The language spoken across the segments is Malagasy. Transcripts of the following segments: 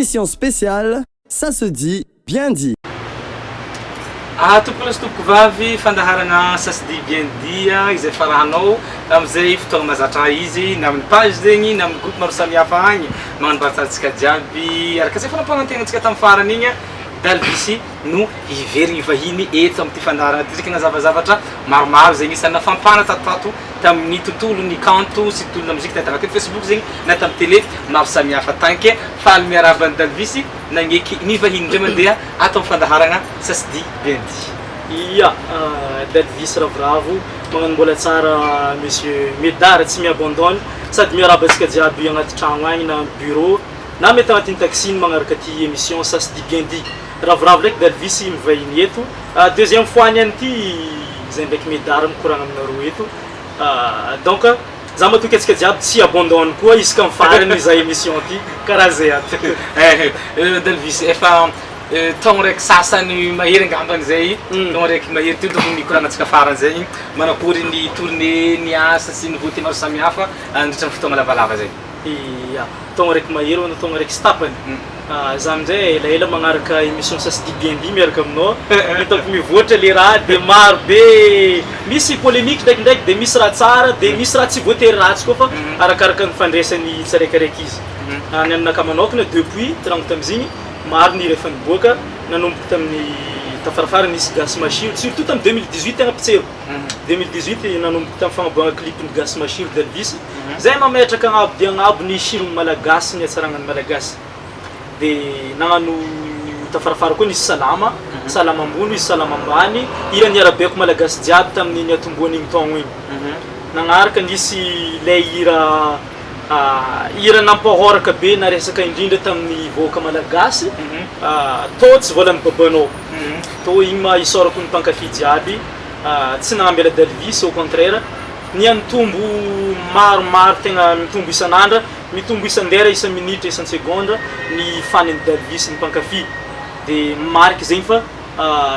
Émission spéciale, ça se dit, bien dit. Ah, tompoko lahy sy tompoko vavy, fandaharana ça se dit bien dit izay farahanao amin'izay fotoagna mahazatra izy na amin'ny page zegny na amin'ny groupe maro samihafa agny magnano antsika jiaby araka izay fanampanantegna antsika tamin'ny farany igny Dalvis no hiverigny vahiny eto amin'ity fandaharana ty ndraiky nazava zavatra maromaro zegny isan'ny nafampana tatotato tamin'ny tontolon'ny kanto sy tontolon'ny mozika tany tagnatin'ny Facebook zegny na tamin'ny télé maro samihafa tanke faly miarahaba an'i Dalvis nagneky ny vahiny indray mandeha ato amin'ny fandaharana ça se dit bien dit. Ia, Dalvis ravoravo, magnano mbola tsara monsieur Medard tsy mi-abandonne sady miarahaba antsika jiaby agnaty tragno agny na bureau na mety agnatin'ny taxi ny magnaraka ty émission ça se dit bien dit. Ravoravo ndraiky Dalvis mivahiny eto. Deuxième fois niany ty zay ndraiky Medard mikoragna aminareo eto. Donc za matoky antsika jiaby tsy abandonne koa isaka amin'ny farany za émission ty karaha zay ato. Dalvis efa taogno raiky sasany mahery angambany zay, taogno raiky mahery teo tokony nikoragnantsika farany zay, manakory ny tournée, ny asa sy ny nouveauté maro samihafa nandritra ny fotoagna lavalava zay? Ia, taogno raiky mahery na taogno raiky sy tapany. Za aminjay elaela magnaraka émission ça se dit bien dit miaraka aminao, hitako mivoatra le raha de maro be misy polémique ndraikindraiky de misy raha tsara de misy raha tsy voatery ratsy koa fa arakaraka ny fandraisan'ny tsiraikiraiky izy. Ny aminakahy manokana, depuis tragno tamizigny maro ny rehefa niboaka nanomboka tamin'ny tafarafara nisy Gasy Mashiro, surtout tamin'ny 2018 tegna mpitsero. 2018 nanomboka tamin'ny fagnaboahana clip ny Gasy Mashiro Dalvis zay mametraka agnabo dia agnabo ny shiron'ny Malagasy, ny hatsaragnan'ny Malagasy. De nagnano tafarafara koa nisy Salama, Salama ambony izy, Salama ambany, hira niarabeko Malagasy jiaby tamin'ny niatombohan'igny taogno igny. Nagnaraka nisy lay hira hira nampahoraka be naresaka indrindra tamin'ny vahoaka Malagasy, tô tsy volan'ny babanao. Tô igny ma isaorako ny mpankafy jiaby, tsy nagnambela Dalvis, au contraire nianitombo maromaro, tegna mitombo isan'andra, mitombo isan-dera, isa-minitra, isan-tsegondra ny faniny Dalvis ny mpankafy. De mariky zegny fa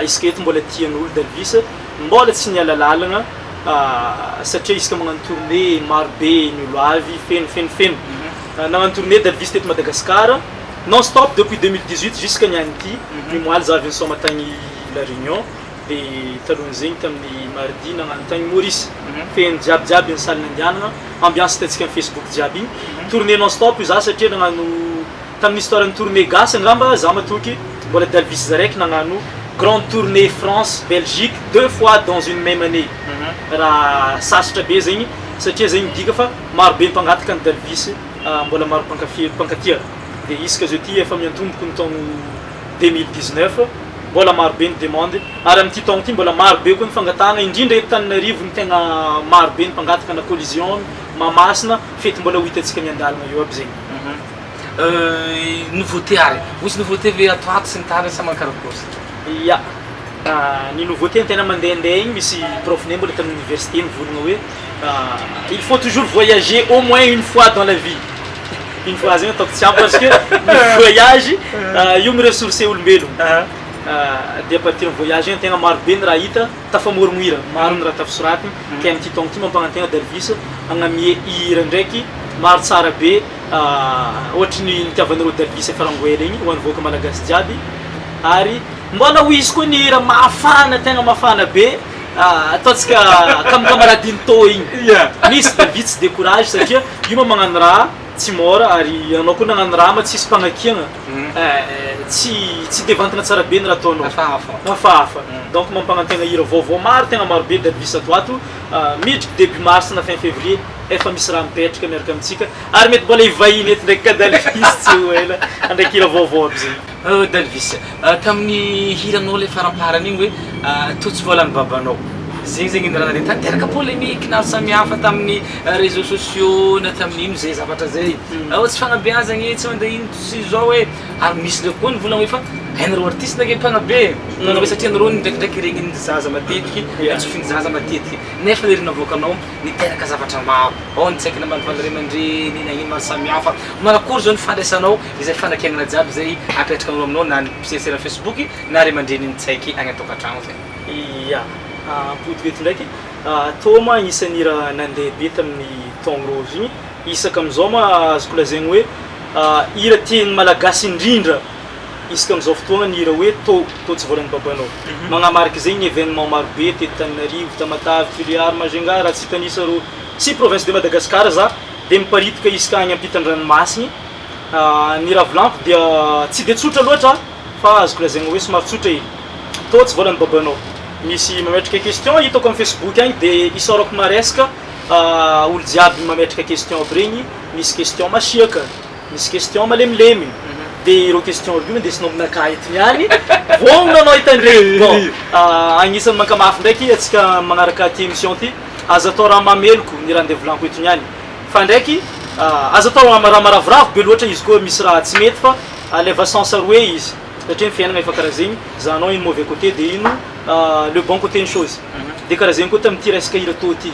isaka eto mbola tian'olo Dalvis, mbola tsy niala lalagna satria isaka magnano tournée maro be ny olo avy, feno feno feno. Nagnano tournée Dalvis teto Madagascar non stop depuis 2018 jusqu'à niany ty, mimoaly za avy nisôma tagny La Réunion, de talohan'izegny tamin'ny mardi nagnano tagny Maurice, feno jiaby jiaby ny salle nandianana, ambiance hitantsika amin'ny Facebook jiaby igny. Tournée non stop io za satria nagnano tamin'ny histoire ny tournée gasy angamba za matoky mbola Dalvis zaraiky nagnano grande tournée France, Belgique deux fois dans une même année. Raha sasatra be zegny satria zegny midika fa maro be mpangataka ny Dalvis, mbola maro mpankafy mpankatia. De isaka zao ty efa miantomboko ny taogno 2019, mbola maro be ny demande ary amin'ity taogno ty mbola maro be koa ny fangatahana, indrindra eto Tananarivo ny tegna maro be ny mpangataka na Coliseum, Mahamasina, fety mbola ho hitantsika miandalana eo aby zegny. Nouveauté ary, misy nouveauté ve ato ato sy ny tariny sa mankarakory? Ia, ny nouveauté ny tena mandehandeha igny, misy prof-nay mbola tamin'ny université nivolagna hoe il faut toujours voyager au moins une fois dans la vie. Une fois zegny ataoko tsy ampy parce que ny voyage io mi-ressourcer olombelogno. De à partir ny voyage igny tegna maro be ny raha hita, tafamorogno hira, maro ny raha tafisoratiny, ke amin'ity taogno ty mampanantena Dalvis hagnamie hira ndraiky maro tsara be ohatry ny nitiavanareo Dalvis efa rangoela igny ho an'ny vahoaka malagasy jiaby. Ary mbola ho izy koa ny hira mafana, tegna mafana be ataontsika kamikamaradiny tô igny. Misy Dalvis tsy décourage satria io ma magnano raha tsy mora ary anao koa nagnano raha ma tsisy mpagnakiagna, tsy tsy de vantina tsara be ny raha ataonao. Hafahafa. Hafahafa. Donc mampanantena hira vaovao maro tegna maro be Dalvis ato ato, midriky début mars na fin février efa misy raha mipetraka miaraka amintsika ary mety mbola hivahiny eto ndraiky ka Dalvis tsy ho ela andraiky hira vaovao aby zegny. Dalvis, tamin'ny hiranao le faramparany igny hoe tô tsy volan'ny babanao, zegny zegny ny raha nandeha tanteraka polémique maro samihafa tamin'ny réseaux sociaux na tamin'ny ino zay zavatra zay, ao tsy fagnabeazagny tsy mandeha ino sy zao hoe, ary misy ndraiky koa nivolagna hoe fa hainareo artiste nge mpanabe, mpanabe satria anareo ndraikindraiky regnin'ny zaza matetiky, antsofin'ny zaza matetiky, nefa le ry navoakanao niteraka zavatra maro, ao ny tsaiky namalivaly ray aman-dreny na ino maro samihafa, manakory zao ny fandraisanao izay fanakianana jiaby zay apetraka aminao na ny mpiserasera Facebook na ray aman-dreny nitsaiky any an-tokantragno zay? Ia, ampodiko eto ndraiky, tô ma agnisan'ny hira nandeha be tamin'ny taogno rôzy igny, isaka amizao ma azoko lazaigny hoe. Hira tian'ny Malagasy indrindra isaka amin'izao fotoagna ny hira hoe Tô, Tô tsy volan'ny babanao. Magnamarika zegny ny événement maro be teto Tananarivo, Tamatave, Tuléar, Majunga, raha tsy hitanisa rô sy province de Madagascar za de miparitaka isaka agny ampitan-dranomasigny. Ny raha volaniko dia tsy de tsotra loatra fa azoko lazaigna hoe somary tsotra hely. Tô tsy volan'ny babanao. Misy mametraka question hitako amin'ny Facebook agny de isaorako maresaka olo jiaby mametraka question aby regny. Misy question masiaka, misy question malemilemy, de ireo question ireo indesinao aminakahy eto niany, vonona anao hitandregny. Bon, agnisan'ny mankamafy ndraiky antsika magnaraka ty émission ty, aza atao raha mameloko ny raha ndeha volaniko eto niany, fa ndraiky aza atao raha maravoravo be loatra izy koa misy raha tsy mety fa alaiva sens roe izy, satria ny fiainagna efa karaha zegny, zahanao ino mauvais côté de ino le bon côté ny chose, de karaha zegny koa tamin'ity resaka hira tô ty,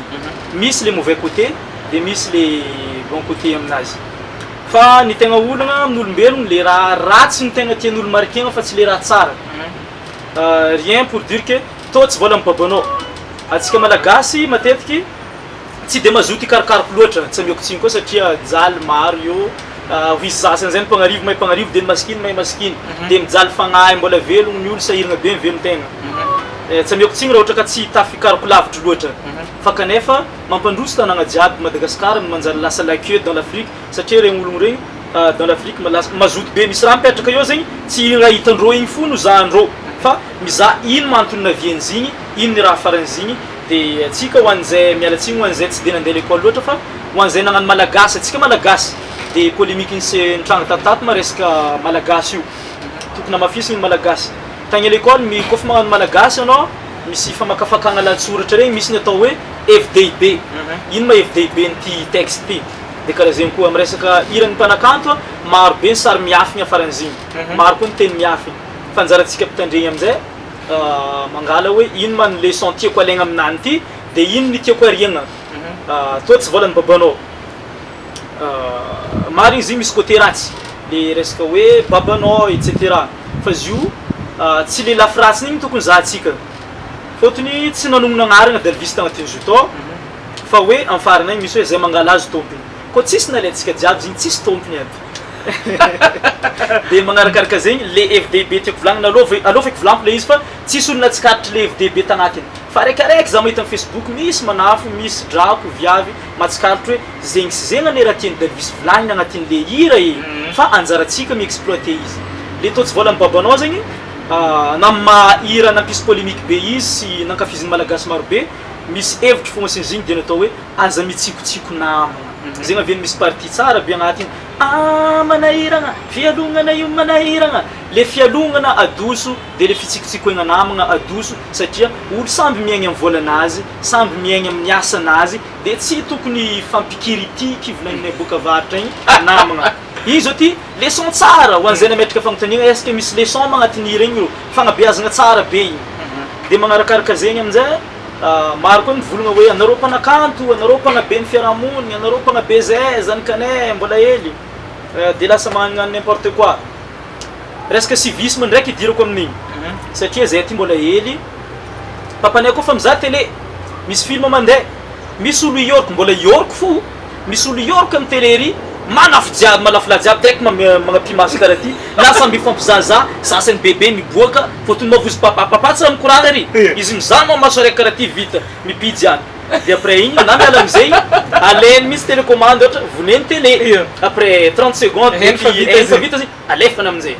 misy le mauvais côté, de misy le bon côté aminazy fa ny tegna olagna amin'olombelogno le raha ratsy no tegna tian'olo marikegna fa tsy le raha tsara. Rien pour dire que tô tsy vôla mibabanao atsika malagasy matetiky tsy de mazoto hikarokaroko loatra tsy amiako tsiny koa satria jaly maro eo ho izy sasany zay ny mpagnarivo mahay mpagnarivo de ny masikiny mahay masikiny de mijaly fagnahy mbola velogno ny olo sahiragna be mivelon-tegna. Tsy amiako tsiny raha ohatra ka tsy tafikaroko lavitry loatra fa kanefa Mampandroso tanagna jiaby Madagascar no manjary lasa la queue dans l'Afrique satria regny ologno regny dans l'Afrique lasa mazoto be misy raha mipetraka eo zegny tsy raha hitandreo igny fo no zahandreo fa mizaha ino ma antony navian'zigny ino ny raha faran'zigny de atsika ho an'izay miala tsiny ho an'izay tsy de nandeha l'école loatra fa ho an'izay nagnano malagasy atsika malagasy de polémique nise nitranga tato tato ma resaka malagasy io tokony hamafisiny ny malagasy tagny à l'école mi kôfa magnano malagasy anao misy famakafakagna lahatsoratra regny misy ny atao hoe hevi-dehibe. Ino ma hevi-dehiben'ity texte ity? Dia karaha zegny koa, amin'ny resaka hiran'ny mpanakanto, maro be ny sary miafigny afaran'izigny, maro koa ny teny miafigny. Fa anjarantsika mpitandregny amin'izay mangala hoe ino ma ny leçon tiako alaigna aminany ity, dia ino ny tiako ariagna. Toa tsy vôlan'ny babanao. Marigny izy io misy côté ratsy, le resaka hoe babanao et cetera. Fa izy io tsy le lafy ratsiny igny tokony zahantsika. Fôtony tsy nanognona agnarana Dalvis tagnatin'izy io tao fa hoe am farany agny misy hoe zay mangala azy tompony. Koa tsisy nalaintsika jiaby zegny tsisy tompony aby. De magnarakaraka zegny le hevi-dehibe tiako volagnina alô ve alô feky volaniko le izy fa tsisy olo natsikaritry le hevi-dehibe tagnatiny. Fa araikaraiky za mahita am facebook misy manafo, misy drako, viavy matsikaritry hoe zegny sy zegny anie raha tian'i Dalvis volagnina agnatin'le hira e! Fa anjarantsika mi-exploiter izy. Le tô tsy vôlan'ny babanao zegny Na amin'ny maha hira nampisy polémique be izy sy nankafizin'ny Malagasy marobe, misy hevitry fogna dia natao hoe aza mitsikotsiko namagna. Zegny avy eo misy partie tsara be agnatiny, ah manahiragna, fialognana io manahiragna. Le fialognana adoso de le fitsikotsikoegna namagna adoso satria olo samby miaigny amin'ny vôlanazy, samby miaigny amin'ny asanazy de tsy tokony hifampikiritiky volagninay boaka avaratra igny namagna. Igny zao ty leçon tsara ho an'izay nametraka fagnontaniana est ce que misy leçon ma agnatin'ny hira igny io? Fagnabeazagna tsara be igny. De magnarakaraka zegny aminjay maro koa mivolagna hoe anareo mpanakanto, anareo mpanabe ny fiarahamonigny, anareo mpanabe zay zanakanay mbola hely de lasa magnano n'importe quoi. Resaka civisme ndraiky idirako amin'igny satria zay aty mbola hely, papanay koa fa mizaha télé, misy film mandeha, misy olo York mbola York fo. Misy olo York am télé ery manafo jiaby malafolahy jiaby direct magnapi maso karaha ty na samby mifampizahazaha sasany bebe miboaka fôtony mavozo papa papa tsy raha mikoragna ery izy mizaha anao maso araiky karaha ty vita mipy jiaby de après igny na miala amizay alainy mintsy télécommande ohatra voneny télé après 30 secondes Eny fa vita eny fa zegny. vita zegny alefany amizay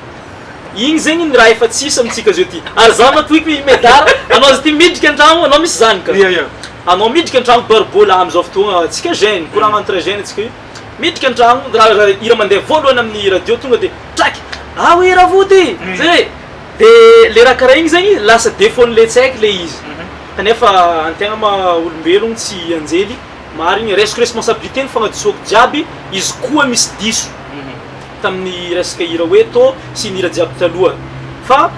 igny zegny ny raha efa tsisy amintsika zao ty ary za matoky i Medard anao zao ty midriky antragno anao misy zanaka Ia ia. Anao midriky antragno barbola amizao fotoagna tsika jeune koragna entre jeune tsika io midriky antragno raha raha hira mandeha voalohany amin'ny radio tonga de traky ah oui ravody zay de le raha karaha igny zegny lasa défaut n'le tsy haiko le izy kanefa antegna ma olombelogno tsy anjely marigny raisiko responsabilité ny fagnadisoako jiaby izy koa misy diso tamin'ny resaka hira hoe tô sy ny hira jiaby taloha fa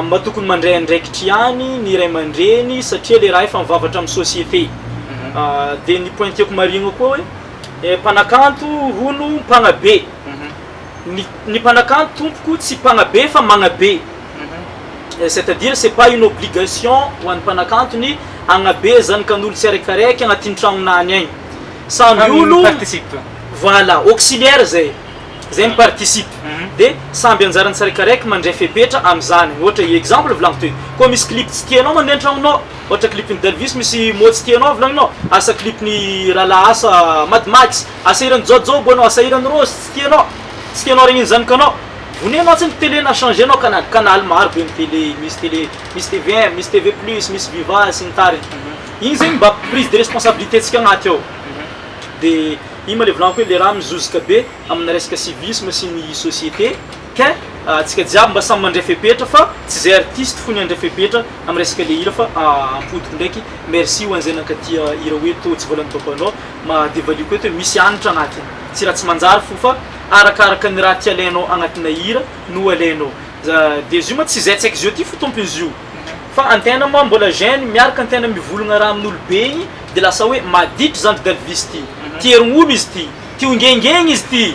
mba tokony mandray andraikitry ihany ny ray aman-dreny satria le raha efa mivavatra amin'ny société de ny point tiako marihina koa hoe mpanakanto hono mpanabe ny ny mpanakanto tompoko tsy mpanabe fa magnabe c'est à dire c'est pas une obligation ho an'ny mpanakanto ny hagnabe zanakan'olo tsiraikaraiky agnatin'ny tragnonany agny samby olo Participe. Voilà, auxiliaire zay. Zay mi-participe. De samby anjaran'ny tsiraikaraiky mandray fepetra amin'izany. Ohatra exemple volaniko toy, koa misy clip tsy tianao mandeha an-tragnonao, ohatra clip-n'i Dalvis misy mot tsy tianao volagninao, asa clip-n'i rahalahy asa Mad Max, asa hiran'i Jaojoby anao, asa hiran'i Rossy tsy tianao, tsy tianao regnin'ny zanakanao, vonenao tsy ny télé na changer-nao canal, canal maro be ny télé, misy télé, misy tvm, misy TV plus, misy viva sy ny tariny. Igny zegny mba prise de responsabilité-ntsika agnaty ao. De iny ma le volaniko hoe le raha mizozoka be amina resaka civisme sy ny société ka antsika jiaby mba samy mandray fepetra fa tsy zay artiste fony handray fepetra am resaka le hira fa ampodiko ndraiky merci ho an'izay nankatia hira hoe tô tsy volan'ny babanao ma devaliko eto hoe misy hanitra agnatiny tsy raha tsy manjary fo fa arakaraka ny raha tia alainao agnatina hira no alainao za de izy io ma tsy zay tsy haiko zio ty fo tompon'izy io fa antena moa mbola jeune miaraka antena mivolagna raha amin'olobe igny de lasa hoe maditry zandry Dalvis ty ty herign'olo izy ty Ty hongengegny izy ty!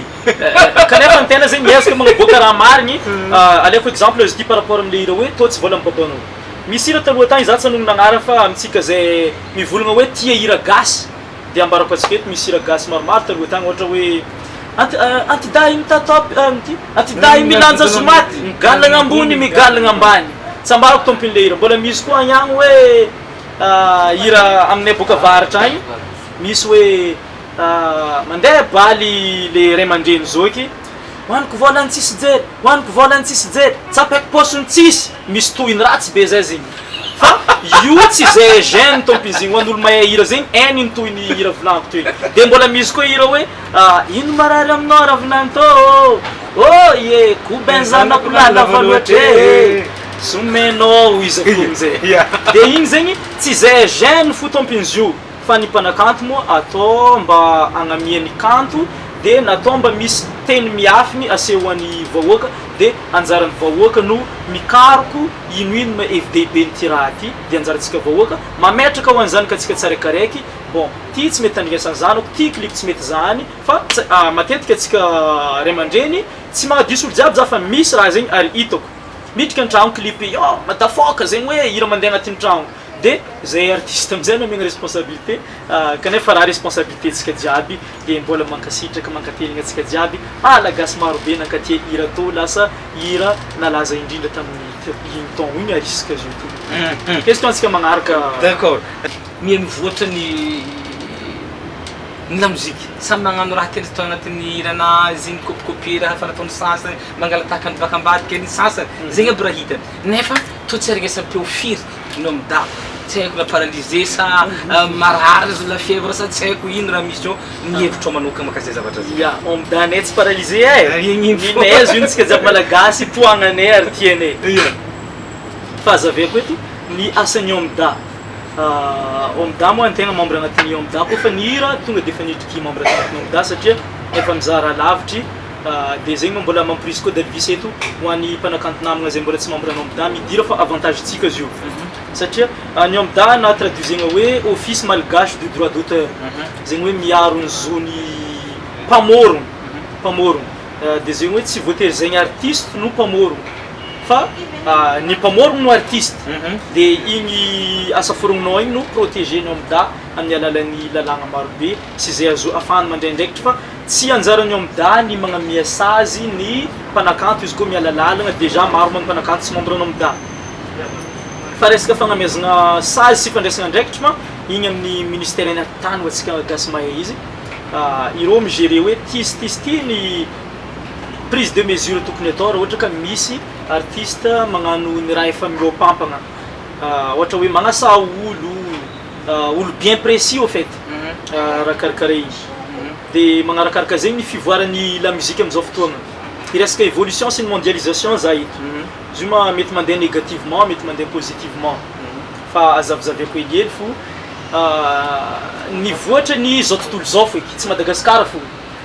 Kanefa ny tena zegny miezaka magnaboaka raha marigny, aleoko exemple izy ty par rapport amle hira hoe tô tsy vôla mibabanao. Misy hira taloha tagny za tsy hanognona agnarany fa amintsika zay mivolagna hoe tia hira gasy de ambarako antsika eto misy hira gasy maromaro taloha tagny ohatra hoe anti antidahy mitatao ty antidahy milanja zomaty migalagna ambony migalagna ambany tsy ambarako tompony le hira mbola misy koa agny agny hoe hira aminay boaka avaratra agny misy hoe Mandeha baly le ray aman-dreny zoky, hoaniko vôlany tsisy jery, hoaniko vôlany tsisy jery, tsapaiko paosiny tsisy, misy tohiny ratsy be zay zegny fa io tsy zay jeune tompony zegny, ho an'olo mahay hira zegny hainy ny tohiny hira volagniko teo igny, de mbola misy koa hira hoe ino marary aminao ravinanto ô, ô ie kobain zanako lahy lava loatra e, somenao izy akeo amizay, de igny zegny tsy zay jeune fo tompony zio. Fa ny mpanakanto moa atao mba hagnamia ny kanto de natao mba misy teny miafiny asehoan'ny vahoaka de anjaran'ny vahoaka no mikaroko ino ino ma hevi-dehiben'ity raha ty de anjarantsika vahoaka mametraka ho an'izany ka tsika tsaraikaraiky bon ty tsy mety tandrinesan'ny zanako ty clip tsy mety zahany fa matetika antsika ray aman-dreny tsy magnadiso olo jiaby za fa misy raha zegny ary hitako miditra an-tragno clip oh madafaoka zegny hoe hira mandeha agnatin'ny tragno De zay artiste amizay no omegna responsabilité kanefa raha responsabilité tsika jiaby de mbola mankasitraka mankateligna antsika jiaby Malagasy maro be nankatia hira tô lasa hira nalaza indrindra tamin'ny igny taogno igny ary isaka zio ty question antsika magnaraka. D'accord. Miha mivoatra ny ny lamoziky. Samy magnano raha tiany atao agnatin'ny hiranazy, mi-copicopier raha efa nataon'ny sasany, mangala-tahaka ny baka ambadika ny sasany. Zegny aby raha hitany. Nefa toa tsy aregnesam-peo firy ny OMDA. Tsy haiko na paralysé sa marary aza la fièvre sa tsy haiko ino raha misy ao. Ny hevitrao manokana mahakasika izay zavatra zay. Ya, OMDA nay tsy paralysé e! Ninay aza io tsika jiaby malagasy tohagnanay ary tianay. Fa hazavaiko eto ny asan'ny OMDA. OMDA moa antegna membre agnatin'ny OMDA koa fa ny hira tonga de efa nidriky membre tagnatin'ny OMDA satria efa mizaha raha lavitry de zegny moa mbola mamporisika koa Dalvis eto ho an'ny mpanakanto namagna zay mbola tsy membre ny OMDA midira fa avantage-tsika izy io satria ny OMDA na traduisegna hoe Office Malgache du Droit d'Auteur zegny hoe miaro ny zon'ny mpamorogno mpamorogno de zegny hoe tsy voatery zegny artiste no mpamorogno fa ny mpamorogno no artiste de igny asa forogninao igny no protéger-n'ny OMDA amin'ny alalan'ny lalàgna marobe sy zay azo afahany mandray andraikitra fa tsy anjaran'ny OMDA ny magnamia sazy ny mpanakanto izy koa miala lalagna déjà maro moa ny mpanakanto tsy membre ny OMDA fa resaka fagnamiazagna sazy sy fandraisagna andraikitra ma igny amin'ny ministère ny atitany ho antsika gasy mahay izy ireo mi-gérer hoe ty sy ty sy ty ny prise de mesure tokony atao raha ohatra ka misy artiste magnano ny raha efa mihoapampagna ohatra hoe magnasa olo olo bien précis au fait raha karakara igny de magnarakaraka zegny ny fivoaran'ny la musique amizao fotoagna hiresaka évolution sy ny mondialisation za eto izy io ma mety mandeha négativement mety mandeha positivement fa azavizaveko helihely fo nivoatra ny zao tontolo zao feky tsy Madagasikara fo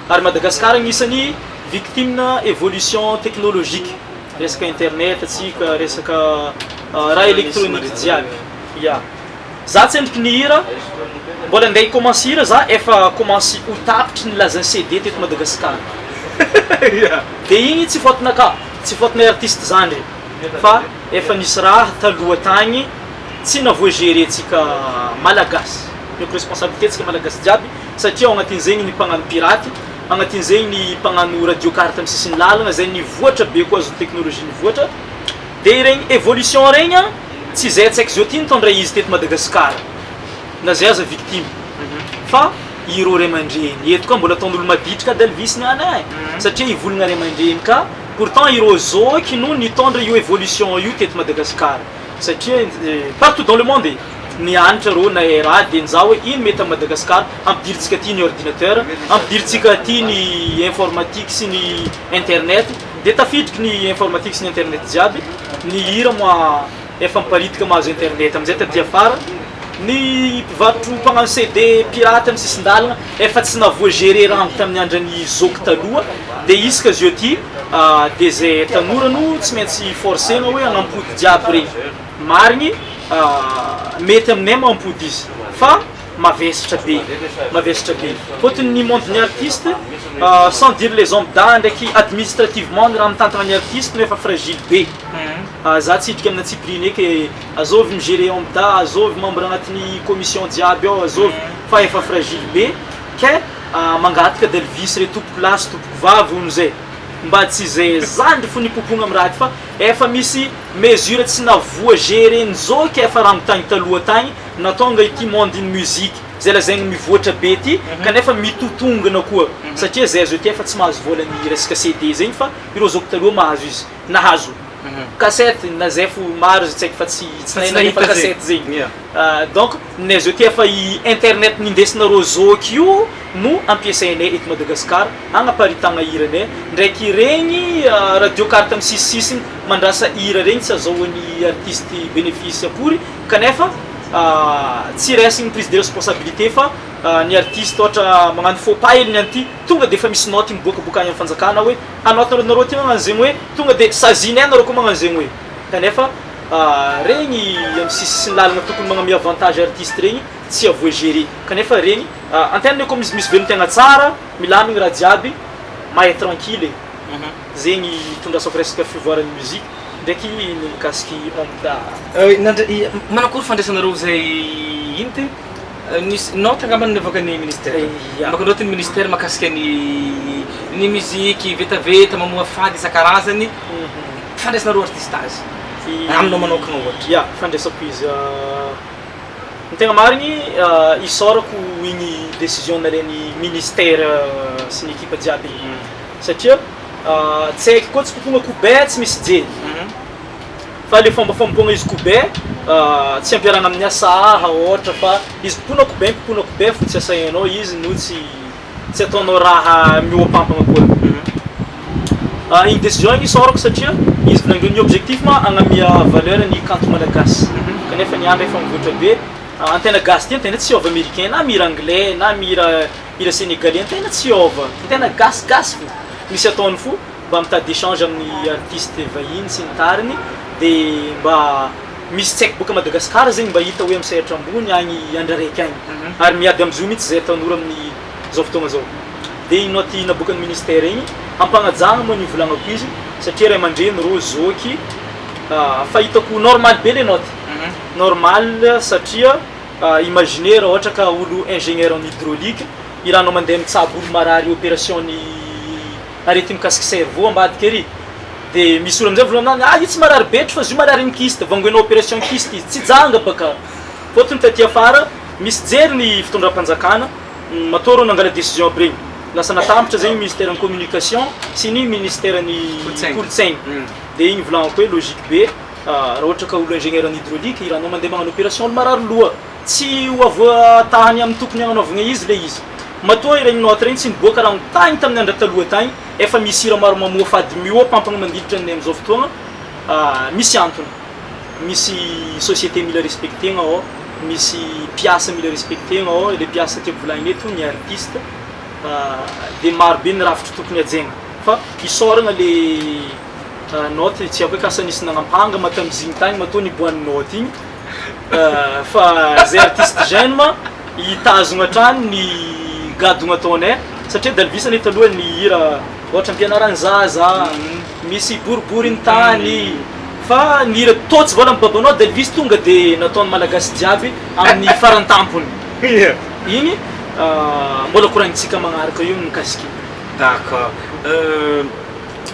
ary Madagasikara agnisan'ny victime évolution technologique resaka internet atsika resaka raha électronique jiaby ya za tsy endriky nihira mbola andeha hi-commence hira za efa commence ho tapitry ny lazan'ny CD teto Madagasikara de igny tsy faute-naka tsy faute-nay artiste zandry fa efa nisy raha taloha tagny tsy navoa-gérer-tsika malagasy omeko responsabilité tsika malagasy jiaby satria ao agnatin'izegny ny mpagnano piraty. Agnatin'izegny ny mpagnano radio carte amin'ny sisin'ny lalagna zay nivoatra be koa azon'ny teknolojia nivoatra. De iregny évolution regny an, tsy zay tsy haiko zao ty nitondra izy teto Madagasikara na zay aza victime fa ireo ray aman-dreny eto koa mbola ataon'olo maditra ka Dalvis niany e, satria hivolagna ray aman-dreny ka pourtant ireo zoky no nitondra io évolution io teto Madagasikara satria partout dans le monde e, nianatra reo nahay raha de nizaha hoe ino mety am Madagasikara ampidirintsika aty ny ordinateur, ampidirintsika aty ny informatique sy ny internet. Dia tafidriky ny informatique sy ny internet jiaby, ny hira moa efa miparitika mahazo internet amizay taty afara, ny mpivarotro mpagnano CD pirate amin'ny sisin-dalagna efa tsy nahavoa gérer rango tamin'ny andran'i zoky taloha, dia isaka zio ty dia zay tanora no tsy maintsy forcer-na hoe hagnampody jiaby regny, marigny mety aminay mampody izy fa. Mavesatra be, mavesatra be. Fôtony ny monde ny artiste, sans dire les hommes da ndraiky administrativement ny raha mitantagna ny artiste no efa fragile be. Za tsy hidriky amina antsipiriany eky e, azôvy mi-gerer homme da, azôvy membre agnatin'ny commission jiaby ao, azôvy fa efa fragile be ke mangataka Delvis re tompoko lahy sy tompoko vavy hono zay, mba tsy zay zandry fo nipopogna am raha ty fa efa misy mesure tsy navoa gerer-ny zao ke efa rango tagny taloha tagny Nahatonga ity monde ny musique zay lazaigny mivoatra be ty kanefa mitotongana koa satria zay azo ety efa tsy mahazo vola ny resaka CD zegny fa ireo zoky taloha mahazo izy nahazo cassette na zay fo maro izy tsy haiko fa tsy tsy nahay nalefa cassette zegny donc ny azo ety efa i internet nindesinareo zoky io no ampiasainay eto Madagascar agnaparitagna hiranay ndraiky regny radio carte amy sisisisiny mandrasa hira regny tsy azahoan'ny artiste benefice akory Kanefa tsy raisiny prise de responsabilité fa ny artiste ohatra magnano faux pas hely ny an'ity tonga de efa misy note miboakaboaka any amin'ny fanjakana hoe hanote nareo ty magnano zegny hoe tonga de sazinay nareo koa magnano zegny hoe kanefa regny amin'ny sisisiny lalana tokony magname avantage artiste regny tsy avoa gérer kanefa regny antegna koa misy misy velon-tegna tsara milamigny raha jiaby mahay tranquille e zegny itondrasako resaka fivoaran'ny musique. Ndraiky ny mikasiky Omda. Nandra- manakory fandraisanareo izay ino ty? Nisy note angamba navoakan'ny ministère. Ya. Namoaka note ny ministère mahakasika ny ny musique vetaveta mamoafady isan-karazany. Fandraisanareo artiste azy. Aminao manokana ohatra. Ya, fandraisako izy ny tegna marigny isaorako igny décision nalain'ny ministère sy ny ekipa jiaby igny satria Tsy haiko koa tsy kopoagna kobe tsy misy jery fa le fomba famopoagna izy kobe tsy ampiarahana amin'ny asaha ôhatra fa izy kopoana kobe kopoana kobe fo tsy asainao izy no tsy tsy ataonao raha mihoapampagna koa igny décision igny isaorako satria izy volagnindreo ny objectif ma agnamia valeur ny kanto malagasy kanefa ny andro efa mivoatra be antegna gasy ty antegna tsy hiôva américain na mihira anglais na mihira Hira sénégalais tena tsy hiova, tena gasy gasy fo, misy ataony fo mba mitady échange amin'ny artiste vahiny sy ny tariny de mba misy tsy haiko boaka Madagascar zegny mba hita hoe amin'ny sehatra ambony agny andro araiky agny ary miady amzio mihitsy zay tanora amin'ny zao fotoagna zao de iny note naboakan'ny ministère igny ampagnajagna moa ny ivolagnako izy satria ray aman-dreny rô zoky fa hitako normal be le note normal satria Imaginez raha ohatra ka olo ingénieur en hydraulique, iranao mandeha mitsabo olo marary opération ny aretigny mikasiky cerveau ambadika ery, de misy olo amizay mivolagna aminany ah io tsy marary betro fa izy io marary ny kyste, vangoenao opération kyste izy, tsy janga baka, fôtony taty afara misy jery ny fitondram-panjakana, matoa reo nangala décision aby regny, lasa natambatra zegny ministère ny communication sy ny ministère ny kolontsaigny, de igny volagnako hoe logique be. Raha ohatra ka olo ingénieur en hydraulique, iranao mandeha magnano opération olo marary loha, tsy ho avoatahany amin'ny tokony hagnanaovagna izy le izy. Matoa iregny note regny tsy niboaka raha tagny tamin'ny andro taloha tagny, efa misy hira maro mamoafady mihoa-pampagna mandilitra ny amin'izao fotoagna, misy antony, misy société mila respecter-gna ao, misy mpiasa mila respecter-gna ao, le mpiasa tiako volagnina eto ny artiste, de maro be ny rafitry tokony hajaigna fa isaoragna le. Note, tsy haiko hoe kasa nisy nagnampanga ma tamizigny tagny matoa niboahan'ny note igny fa zay artiste jeune ma hitazogno hatrany ny gadogno ataonay satria Dalvis anie taloha nihira ohatra ampianaragny zaza, misy boribory ny tany fa ny hira tô tsy vola babanao Dalvis tonga de nataon'ny malagasy jiaby amin'ny farantampony igny mbola koragnintsika magnaraka io mikasiky igny. D'accord.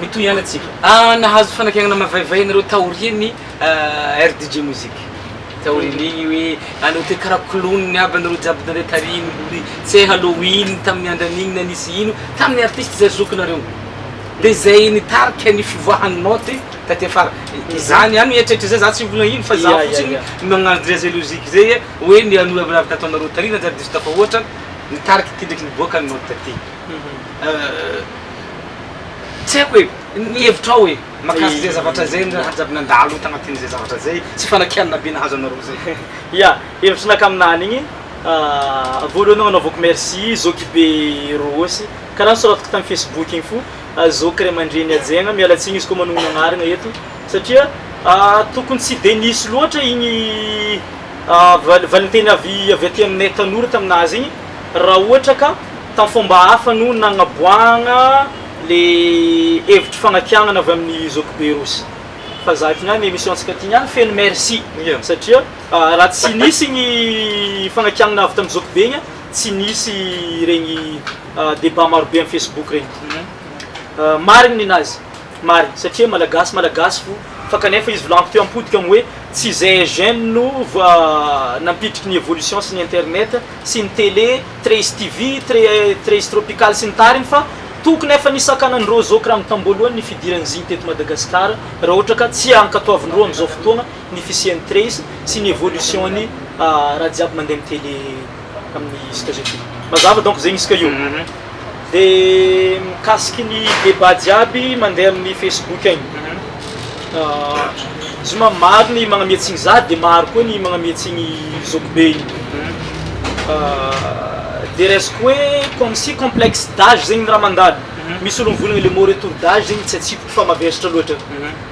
Mitohy ihany atsika. Ah, nahazo fanakiagnana mavaivay nareo taorian'ny RDJ Music. Taorian'igny hoe anao te karaha clown aby anareo jiaby nandeha tarihiny tsy hay Halloween tamin'ny andran'igny na nisy ino tamin'ny artiste zay zokinareo. De zay nitarika ny fivoahan'ny note taty afara. Izany ihany mieritreritra zay za tsy mivolagna ino fa za fotsiny magnano zay logique zay hoe ny an'olo nataonareo tary nanjary diso tafahoatra nitarika ty ndraiky niboaka ny note taty. Tsy haiko e, ny hevitrao e, mahakasika zay zavatra zay ny raha jiaby nandalo tagnatin'izay zavatra zay sy fanakianana be nahazo anareo zay. Ya, hevitrinaka aminany igny, voalohany agnanaovako merci zokibe Rossy, karaha nosoratako tamin'ny facebook igny fo, zoky ray aman-dreny hajaigna, miala tsiny izy koa manognona agnarana eto satria tokony tsy de nisy loatra igny valinteny avy avy aty aminay tanora taminazy igny raha ohatra ka tamin'ny fomba hafa no nagnaboahagna le hevitry fagnakiagnana avy amin'ny zokibe Rossy. Fa za ty niany émission antsika ty niany feno merci satria raha tsy nisy igny fagnakiagnana avy tamin'ny zokibe igny tsy nisy regny débat marobe amin'ny facebook regny. Marigny ninazy, marigny satria malagasy malagasy fo fa kanefa izy volagniko teo ampodika amin'ny hoe tsy zay jeune no nampidriky ny évolution sy ny internet sy ny télé, Trace TV, Trace Tropical sy ny tariny fa tokony efa nisakanandreo zoky raha tamboalohany ny fidiran'izy igny teto Madagasikara raha ohatra ka tsy ankatoavindreo amin'izao fotoagna ny fisian'ny Trace sy ny évolution-ny raha jiaby mandeha amin'ny télé amin'ny isaka zay ty. Mazava donc zegny isaka io. De mikasiky ny débat jiaby mandeha amin'ny Facebook agny. Izy ma maro ny magnamiatsigny za de maro koa ny magnamiatsigny zokibe igny. De raisiko hoe comme si complexe d'âge zegny ny raha mandalo. Misy olo mivolagna le mot retour d'âge zegny tsy atsipiko fa mavesatra loatra.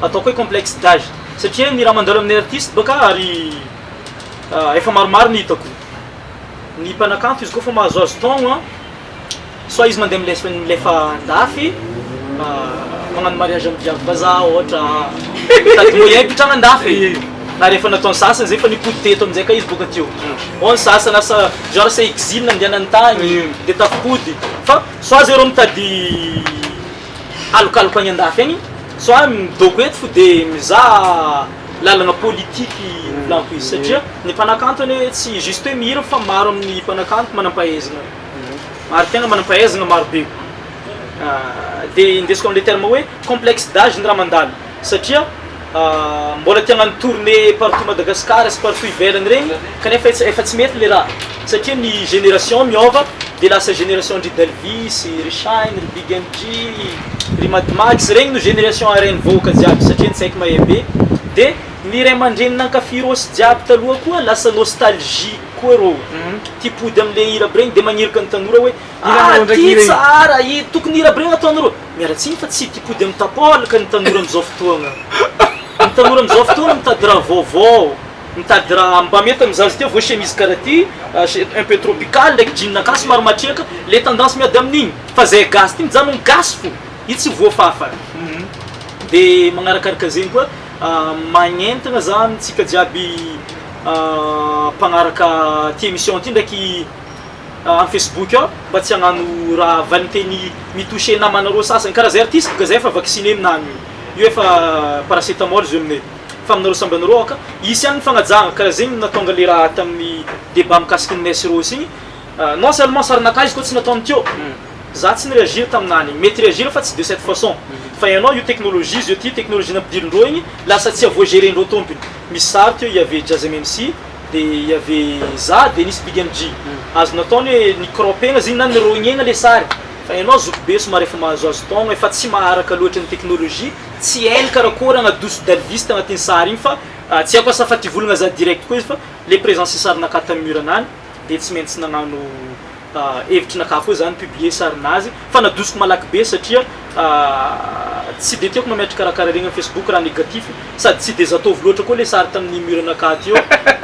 Ataoko hoe complexe d'âge satria ny raha mandalo amin'ny artiste bôka ary efa maromaro ny hitako. Ny mpanakanto izy koa fa mahazoazo taogno soit izy mandeha milefa milefa andafy magnano mariage amin'ny viavy vazaha ohatra, mitady moyen hipetrahana andafy na rehefa nataon'ny sasany zay fa nipody teto amin'izay ka izy bôka teo. Ao ny sasany asa genre asa exil nandehanany tagny de tafipody fa soit zareo mitady alokaloka agny andafy agny soit midôko eto fo de mizaha lalagna politiky volaniko izy satria ny mpanakanto anie tsy juste hoe mihira fa maro amin'ny mpanakanto manam-pahaizana ary tegna manam-pahaizana maro be. De indesiko am'le terme hoe complexe d'âge ny raha mandalo satria mbola te hagnano tournée partout Madagascar sy partout ivelany regny kanefa efa tsy mety le raha satria ny génération miôva de lasa génération ndry Dalvis, ry Shine, ry Big MJ, ry Mad Max regny no génération arain'ny vahoaka jiaby satria tsy haiko mahay be de ny ray aman-dreny nankafy Rossy jiaby taloha koa lasa nostalgie koa rô tia hipody am'le hira aby regny de magniraka ny tanora hoe ah ty tsara i tokony hira aby regny ataonareo, miala tsiny fa tsy tia hipody amin'ny tapôlaka ny tanora am'zao fotoagna, ny tanora am'zao fotoagna mitady raha vaovao, mitady raha mba mety amy zaza ty voa chemise karaha ty un peu tropical ndraiky jean-nakahy somary matriaka le tendance miady amin'igny fa zay gasy ty mijanogno gasy fo io tsy voafafa. De magnarakaraka zegny koa magnentagna za amintsika jiaby mpagnaraka ty émission ty ndraiky amin'ny facebook ao mba tsy hagnano raha valinteny mi-toucher namanareo sasany karaha zay artiste boka zay efa vacciné aminany io, io efa paracétamol izy io aminay fa aminareo samby anareo aoka hisy ihany ny fagnajagna karaha zegny nahatonga le raha tamin'ny débat mikasiky ny Ness Rosy igny non seulement sarinakahy izy koa tsy nataony teo za tsy ni-réagir taminany mety réagir fa tsy de cette façon fa ianao io technologie izy io ty technologie nampidirindreo igny lasa tsy avoa-gérer-ndreo tompony misy sary teo il y avait Jazz MMC de il y avait za de nisy Big MJ azo nataony hoe ni-cropena zegny na nirognena le sary fa ianao zokibe somary efa mahazoazo taogno efa tsy maharaka loatra ny technologie tsy hainy karakory agnadoso Dalvis tagnatin'ny sary igny fa tsy haiko asa fa ty volagna za direct koa izy fa le présence sarinakahy tamin'ny mur anany de tsy maintsy nagnano hevitrinakahy koa zany publier sarinazy fa nadosiko malaky be satria tsy de tiako mametraka karakara regny amin'ny facebook raha négatif sady tsy de zataovy loatra koa le sary tamin'ny mur anakahy teo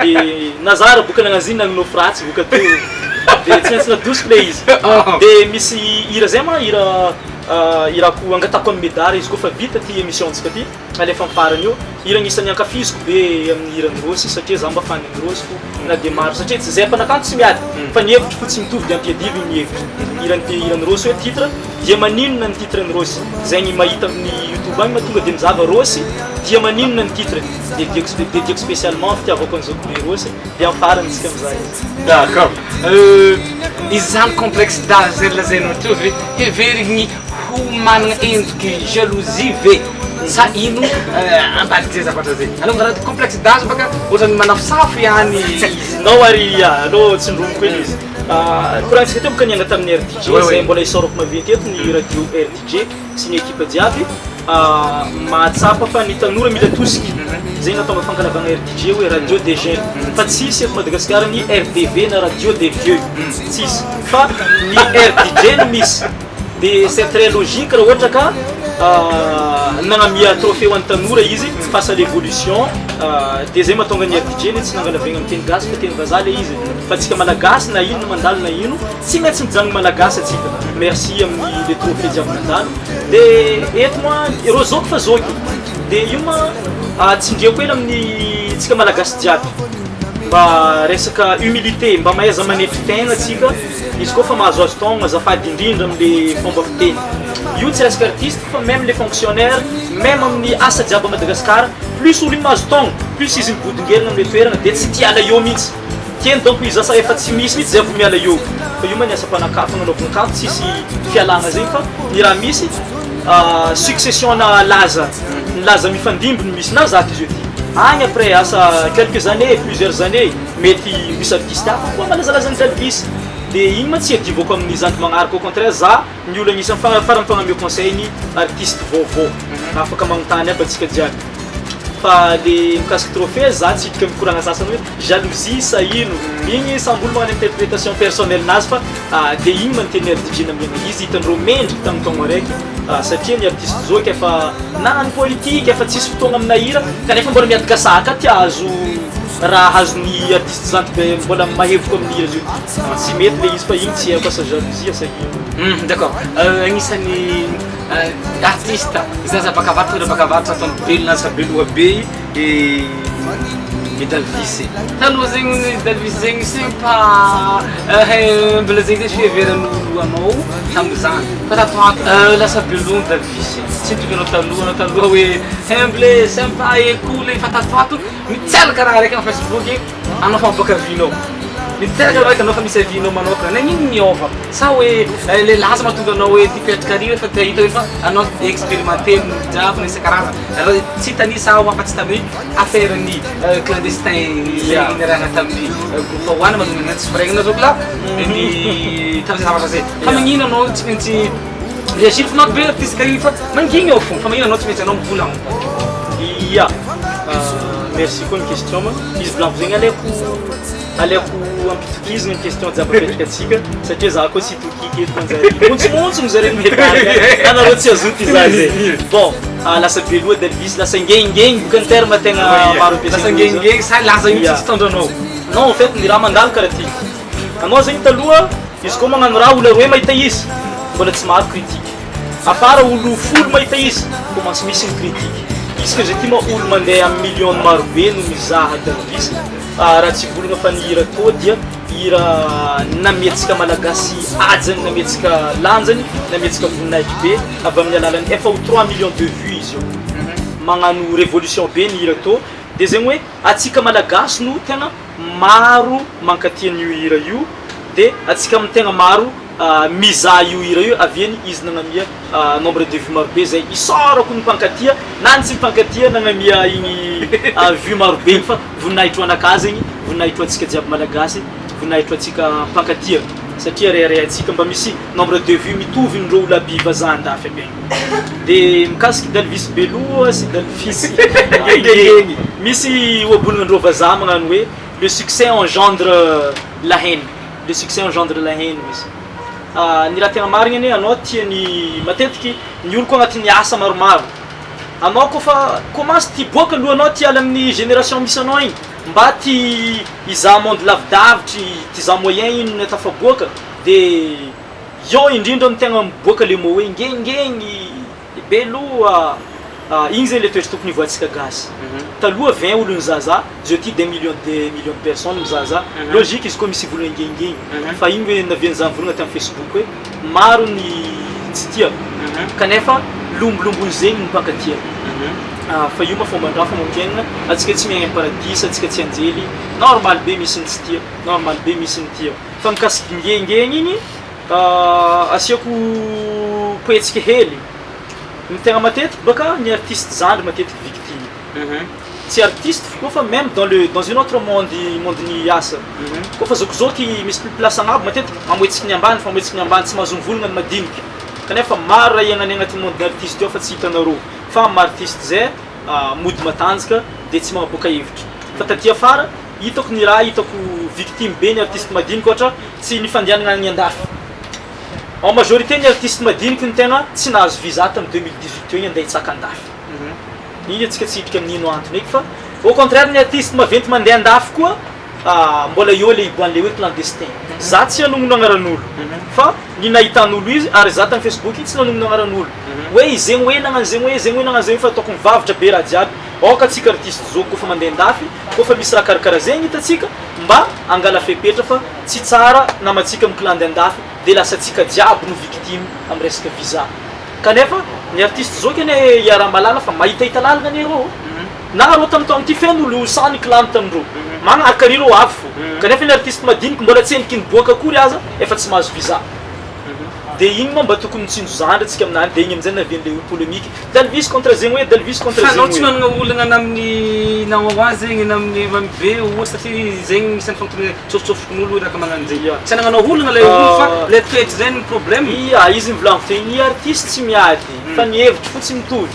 de na za raha boka nagnano izy igny nagnonofy ratsy boka teo de tsy maintsy nadosiko le izy de misy hira zay ma hira. Hirako angatahako amin'i Médard izy koa fa vita ty émission ntsika ty, alefa amin'ny farany eo. Hira agnisan'ny ankafiziko be amin'ny hiran'i Rossy satria za mba fan an'i Rossy fo na dia maro satria tsy zay mpanakanto tsy miady fa ny hevitro fo tsy mitovy dia ampiadivy ny hevitra. Hiran'ny hiran'i Rossy hoe titre dia maninona ny titre ny Rossy, zay ny mahita amin'ny youtube agny ma tonga dia mizava Rossy dia maninona ny titre dedieko dedieko spécialement fitiavako an'i zokibe Rossy dia amin'ny farany tsika mizaha izy. D'accord. Izany complexe d'âge zay lazainao teo ve heverigny ho managna endriky jalousie ve sa ino ambadik'izay zavatra zay? Aleo raha complexe d'âge baka ohatran'ny manafosafo ihany izy. Nao ary aleo tsindromiko hely izy. Koragnitsika teo boka niainga tamin'ny RDJ zay mbola isaorako maventy eto ny radio RDJ sy ny ekipa jiaby mahatsapa fa ny tanora mila tosika. Zay nahatonga fankalavagna RDJ hoe radio des jeunes fa tsisy eto Madagasikara ny RDV na radio des vieux tsisy fa ny RDJ no misy. De c'est très logique raha ohatra ka nagnamia trophée ho an'ny tanora izy face à l'évolution de zay mahatonga ny RDJ ne tsy nangalavegna amin'ny teny gasy fa teny vazaha le izy fa antsika malagasy na ino mandalo na ino tsy maintsy mijanona malagasy antsika. Merci amin'ny le trophée jiaby nandalo de eto moa ireo zoky fa zoky de io ma tsindriako hely amin'ny tsika malagasy jiaby mba resaka humilité mba mahaiza manetry tegna antsika. Izy koa fa mahazoazo taogno azafady indrindra amle fomba fiteny io tsy resaka artiste fa meme le fonctionnaire meme amin'ny asa jiaby à Madagascar plus olo iny mahazo taogno plus izy mibodingerina amle toerana de tsy tia hiala eo mintsy tiany donc izy asa efa tsy misy mintsy zay vo miala eo fa io ma ny asam-panaka fagnanaovagna kanto tsisy fialagna zegny fa ny raha misy succession na laza ny laza mifandimby no misy na zato izy io ty agny après asa quelques années plusieurs années Mety misy artiste hafa koa malazalaza an'i Dalvis de igny ma tsy iadivako amin'ny zandry magnaraka au contraire za ny olo agnisan'ny farany mpagnameo conseil ny artiste vaovao afaka magnontany aby antsika jiaby fa le mikasiky trophée za tsy hiditra mikoragna sasany hoe jalousie sa ino igny samby olo magnano interpretation personnel nazy fa de igny manonteny RDJ namiagna izy hitandreo mendriky tamin'ny taogno araiky satria ny artiste zoky efa nagnano politique efa tsisy fotoagna amina hira kanefa mbola miady gasaka ty azo Raha azon'ny artiste zandry be mbola mahevoko amin'ny hira zio ty tsy mety le izy fa igny tsy haiko asa jalousie asa ino. Hum d'accord agnisan'ny artiste zaza baka avaratra na baka avaratra ataony belona asa beloha be i Dalvis taloha zegny Dalvis zegny sympa mbola zegny zegny fiheveran'olo anao tamizany fa tato ho ato lasa beloha Dalvis tsy mitovy anao taloha anao taloha hoe humble sympa et cool fa tato ho ato Miteraka raha araiky am Facebook anao fa mivoaka vie nao. Miteraka raha araiky anao fa misy avis nao manokana. Nagnino niova? Sa hoe le laza mahatonga anao hoe ty hipetraka ary fa te hahita hoe fa anao expérimenté ny jiaby ny isan-karazany. Raha tsy hitanisa aho afa-tsy tamin'ny affaire ny clandestin izay niarahana tamin'ny groupe Ahoana manonona tsy firaigna zao kla ny tamin'izay zavatra zay. Fa magnino anao tsy maintsy réagir fa maro be artiste kary fa mangigny ao fo fa magnino anao tsy maintsy anao mivolagna. Ya. Merci koa ny question ma. Izy volaniko zegny aleoko aleoko ampitokizina ny question jiaby apetraka atsika satria za koa tsy tokiky eto manjary montsimontsono zareo mihedaraka anareo tsy azoto iza zay. Bon, lasa be loha Delvis, lasa ngengengeny boka ny terme tegna maro ampiasaina. Lasa ngengengeny sa laza io tsy tondranao? Non, en fait ny raha mandalo karaha ty. Anao zegny taloha izy koa magnano raha olo aroe mahita izy mbola tsy maro critique. Afara olo folo mahita izy commence misy ny critique isaka zay ty ma olo mandeha am million maro be no mizaha Dalvis raha tsy volagna fa ny hira tô dia hira namiantsika malagasy hajany namiantsika lanjany namiantsika voninahitry be avy amin'ny alalan'ny efa ho 3 millions de vues izy io magnano révolution be ny hira tô de zegny hoe atsika malagasy no tegna maro mankatia an'io hira io de atsika amy tegna maro mizaha io hira io aviany izy nagnamia nombre de vues marobe zay isaorako ny mpankatia na ny tsy mpankatia nagnamia igny vue marobe igny fa voninahitro anakahy zegny, voninahitro antsika jiaby malagasy, voninahitro antsika mpankatia satria reharehantsika mba misy nombre de vues mitovy ndreo olo aby vazaha andafy aby agny de mikasiky Dalvis Beloha sy Dalvis Ngengeny misy ohabolagna vazaha magnano hoe le succès engendre la haine, le succès engendre la haine misy ny raha tegna marigny anie anao tiany matetiky ny olo koa agnatin'ny asa maromaro anao kôfa commence tia boaka aloha anao tia hiala amin'ny génération misy anao igny mba ty hizaha monde lavidavitry, ty hizaha moyen ino ny tafaboaka de. Eo indrindra no tegna miboaka le mot hoe ngengegny, be loha, igny zegny le toetry tokony hivoahantsika gasy. Taloha 20 olo nizahazaha, zao ty des millions des millions de personnes mizahazaha, logique izy koa misy hivolagna ngengegny, fa igny hoe navian'izaho nivolagna tamin'ny facebook hoe maro ny tsy tia kanefa lombolomboy zegny ny mpankatia. Fa io ma fomban-draha fomba-piaignana, antsika tsy miaigna am-paradisa, antsika tsy anjely, normal be misy ny tsy tia, normal be misy ny tia. Fa mikasiky ngengegny igny, asiako poetsika hely, ny tegna matetiky bôka ny artiste zandry matetiky victime, tsy artiste fo koa fa même dans le dans une autre monde monde-n'ny asa, kôfa zokizoky misy place agnabo matetiky mamoetsiky ny ambany fa mamoetsiky ny ambany tsy mahazo mivolagna ny madiniky, kanefa maro raha iainanay agnatin'ny monde-n'ny artiste io fa tsy hitanareo fa amin'ny maha artiste zay mody matanjaka de tsy magnaboaka hevitra fa taty afara Hitako ny raha hitako victime be ny artiste madinika ohatra tsy ny fandehanana any andafy. En majorité ny artiste madiniky no tegna tsy nahazo visa tam 2018 teo igny andeha hitsaka andafy. Igny antsika tsy hiditra amin'ino antony eky fa au contraire ny artiste maventy mandeha andafy koa mbola eo le hiboahan'le hoe clandestin. Za tsy hanognona agnaran'olo fa ny nahitan'olo izy ary za tam facebook tsy nanognona agnaran'olo hoe izegny hoe nagnano zegny hoe zegny hoe nagnano zegny fa ataoko mivavotra be raha jiaby aoka antsika artiste zôky kôfa mandeha andafy Koa fa misy raha karakara zegny hitantsika mba angala fepetra fa tsy tsara namantsika miklandy andafy de lasa tsika jiaby no victime am resaka visa kanefa ny artiste zoky anie iaraha-mahalala fa mahitahita lalagna anie rô na rô tam taogno ty feno olo sahy niklandy tamindrô magnaraka ary rô avy fô kanefa ny artiste madiniky mbola tsy endriky niboaka akory aza efa tsy mahazo visa de igny moa mba tokony mitsinjo zandry antsika aminany de igny amizay navianle polemique Dalvis contre zegny hoe Dalvis contre Fa zegny anao tsy hoe. managna olagna na amin'ny na Wawa zegny na amin'ny Mamy Be ohatra satria zegny isan'ny fanontaniana tsofotsofokin'olo hoe raka magnano zegny. Ya. Tsy anagnanao olagna lay olo fa lay toetra zay no problème. Ya, izy nivolaniko teo ny artiste tsy miady fa ny hevitry fo tsy mitovy.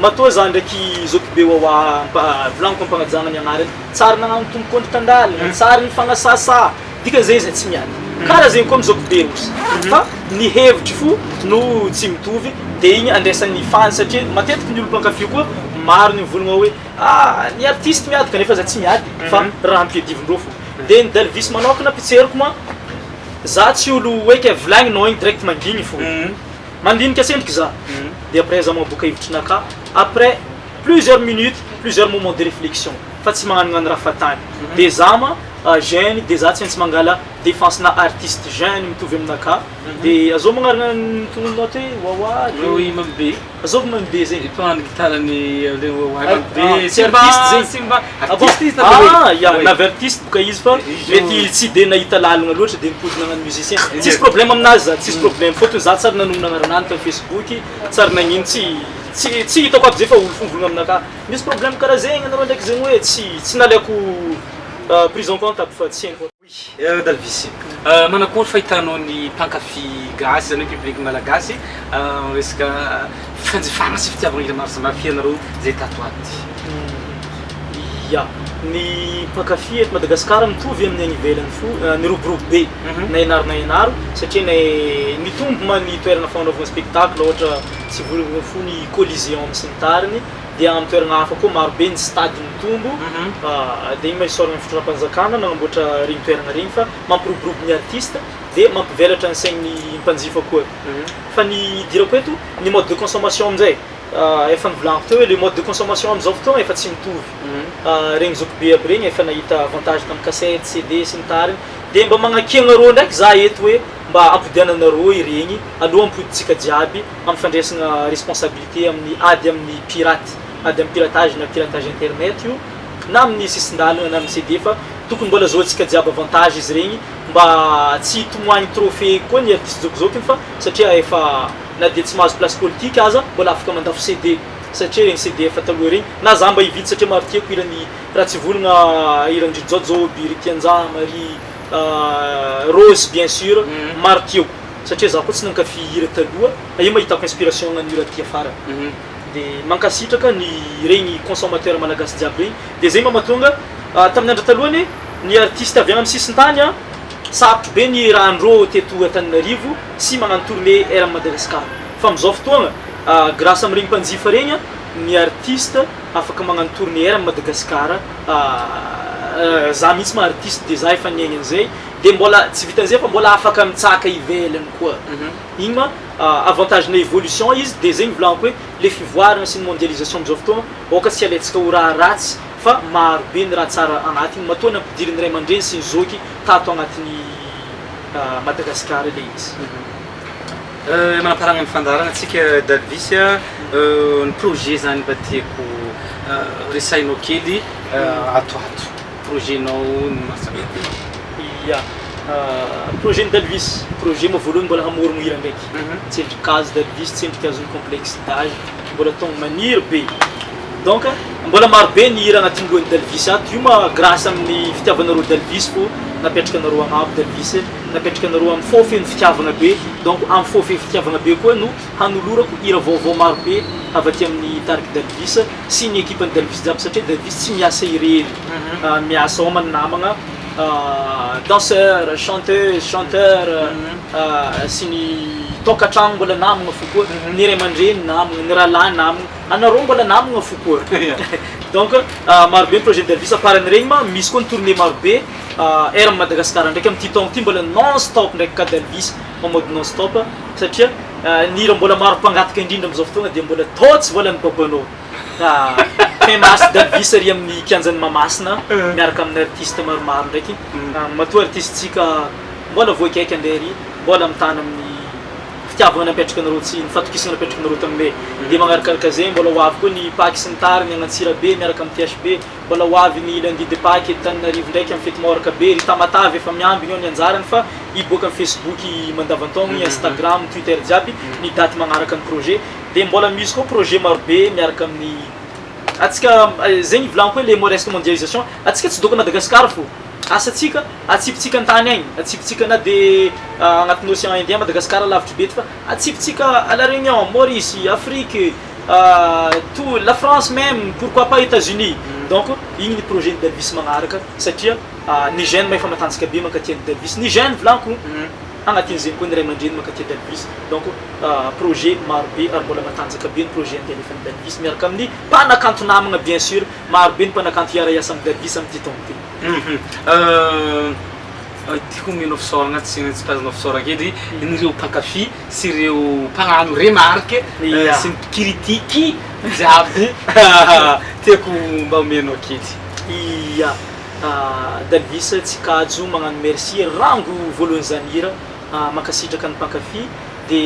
Matoa za ndraiky zokibe Wawa ampa- volagniko am-pagnajagna ny agnarany, tsary nagnano tombok'ondry tan-dalagna, tsary nifagnasasa. Dikan'izay izy tsy miady. Karaha zegny koa amin'ny zokibe osy. Fa ny hevitry fo no tsy mitovy de igny andraisan'ny fan satria matetiky ny olo mpankafy koa maro ny mivolagna hoe ah ny artiste miady kanefa za tsy miady fa raha ampiadivindreo fo. De ny Dalvis manokana mpitseriko ma za tsy olo hoe ke volagninao igny direct mangigny fo. Mandinika sendriky za de après za maboaka hevitrinakahy après plusieurs minutes, plusieurs moments de réflexion fa tsy magnanognano raha fahatany. De za ma jeune de za tsy maintsy mangala defense na artiste jeune mitovy aminakahy de azao magnarina ny tononao ty wawa de Oui, Mamy Be. azovy Mamy Be zegny. Mpagnano gitarany le Wawa Ah, Mamy Be. tsy artiste zegny. Tsy mba Ah bon? artiste izy taloha. Ah, ya, Oui. navy artiste boka izy fa Izy mety io- tsy de nahita lalagna loatra de nipody nagnano musicien. Tsisy problème aminazy za, tsisy problème. Fôtony za tsary nanognona agnaranany tamin'ny Facebook, tsary nagnino tsy tsy tsy hitako aby zay fa olo fo mivolagna aminakahy. Misy problème karaha zegny anareo ndraiky zegny hoe tsy tsy nalaiko prise en compte aby fa tsy haiko. Oui, Dalvis. Manakory fahitanao ny mpankafy gasy, izany hoe public malagasy amin'ny resaka fanjifana sy fitiavana hira maro samihafa ianareo izay tato ato ty? Ya, ny mpankafy eto Madagasikara mitovy amin'ny any ivelany fo, niroborobo be na ianaro na ianaro satria ny nitombo ma ny toerana fanaovana spectacle ohatra tsy voalohany fo ny Coliseum sy ny tariny. dia amin'ny toerana hafa koa maro be ny stade mitombo dia iny ma isaorana ny fitondram-panjakana nanamboatra regny toerana regny fa mampiroborobo ny artiste dia mampivelatra ny sain'ny mpanjifa koa fa ny idirako eto ny mode de consommation amin'izay efa nivolaniko teo hoe le mode de consommation amin'izao fotoagna efa tsy mitovy regny zokibe aby regny efa nahita avantage tamin'ny cassette, CD sy ny tariny dia mba magnakiagna rô ndraiky za eto hoe mba ampodiananareo iregny aloha ampodintsika jiaby amin'ny fandraisana responsabilité amin'ny ady amin'ny pirate, ady amin'ny piratage na piratage internet io na amin'ny sisin-dalana na amin'ny CD fa tokony mbola azahoantsika jiaby avantage izy regny mba tsy hitomoagny trophée koa ny artiste zokizokiny fa satria efa na dia tsy mahazo place politique aza mbola afaka mandafo CD satria regny CD efa taloha regny na za mba hividy satria maro tiako hiran'i Ratsivolagna hiran-dry Jaojoby, ry Tianjama, ry Rose bien sur maro tiako satria za koa tsy nankafy hira taloha fa io mahitako inspiration hagnano hira aty afara de mankasitraka ny regny consommateur malagasy jiaby regny de zay mahatonga tamin'ny andro taloha anie ny artiste avy any amin'ny sisintany an sarotro be ny rahandreo teto Antananarivo sy magnano tournée eran'i Madagascar fa amin'izao fotoagna grâce amin'regny mpanjifa regny an ny artiste afaka magnano tournée eran'i Madagascar. Za mihitsy ma artiste de za efa niaigna an'izay de mbola tsy vitan'izay fa mbola afaka mitsaka ivelany koa. Igny ma avantage-na évolution izy de zegny volagniko hoe le fivoarana sy ny mondialisation amizao fotoagna aoka tsy alaintsika ho raha ratsy fa maro be ny raha tsara agnatiny matoa nampidirin'ny ray aman-dreny sy ny zoky tato agnatin'ny Madagasikara le izy. Manamparagna ny fandaharana antsika Dalvis a, ny projet zany mba tiako resahinao kely ato ato, projet-nao ny maro samihafa. Ya, projet ny Dalvis, projet moa voalohany mbola hamorogno hira ndraiky, tsendriky hazo Dalvis, tsendriky hazon'ny complexe d'âge, mbola ataony maniry be, donc mbola maro be ny hira agnatin'ny lohan'i Dalvis ato, io ma grace amin'ny fitiavanareo Dalvis fô napetraka anareo agnabo Dalvis, napetraka anareo amin'ny fô feno fitiavagna be, donc amin'ny fô feno fitiavagna be koa no hanolorako hira vaovao maro be avy aty amin'ny tariky Dalvis sy ny ekipan'i Dalvis jiaby satria Dalvis tsy miasa irery, miasa ao aman namagna danseur, chanteuse, chanteur sy ny tokantragno mbola namagna fo koa, ny ray aman-dreny namagna, ny rahalahy namagna, anareo mbola namagna fo koa donc maro be ny projet Dalvis à part an'iregny ma misy koa ny tournée maro be eran'i Madagasikara ndraiky amin'ity taogno ty mbola non stop ndraiky ka Dalvis en mode non stop satria ny hira mbola maro mpangataka indrindra amin'izao fotoagna dia mbola tô tsy volan'ny babanao. Fin mars Dalvis ary amin'ny kianjan'i Mahamasina miaraka amin'ny artiste maromaro ndraiky. Matoa artiste-tsika mbola voakaiky andeha ary mbola mitana amin'ny fitiavagna napetraka anareo tsy ny fatokisagna napetraka anareo taminay. Dia magnarakaraka zay mbola ho avy koa ny Paky sy ny tariny agny Antsirabe miaraka amin'ny THB. Mbola ho avy ny lundi de Paques eto Tananarivo ndraiky amin'ny fety Maoraka be. Ry Tamatave efa miambigny ao ny anjarany fa hiboaka amin'ny Facebook mandavantaogno, Instagram, Twitter jiaby ny daty magnaraka ny projet. Dia mbola misy koa projet marobe miaraka amin'ny atsika zegny volaniko hoe le resaka mondialisation atsika tsy dôka Madagascar fô asantsika atsipitsika an-tany agny atsipitsika na de agnatin'ny océan indien Madagascar lavitry be ty fa atsipitsika à la Réunion, Maurice, Afrique tout la France même pourquoi pas Etats-Unis donc igny ny projet ny Dalvis magnaraka satria ny jeune ma efa matanjaka be mankaty an'i Dalvis ny jeune volaniko agnatin'izegny koa ny ray aman-dreny mankaty Dalvis donc projet maro be ary mbola matanjaka be ny projet andeha alefan'i Dalvis miaraka amin'ny mpanakanto namagna bien sur, maro be ny mpanakanto hiara hiasa amin'i Dalvis amin'ity taona ity. Tiako omenao fisaoragna tsy tsy pahaizanao fisaoragna kely ireo mpankafy sy ireo mpagnano remarque sy ny mpikiritiky jiaby tiako mba omenao kely. Ia, Dalvis tsy kajo magnano merci rango voalohany zany hira Mankasitraka ny mpankafy de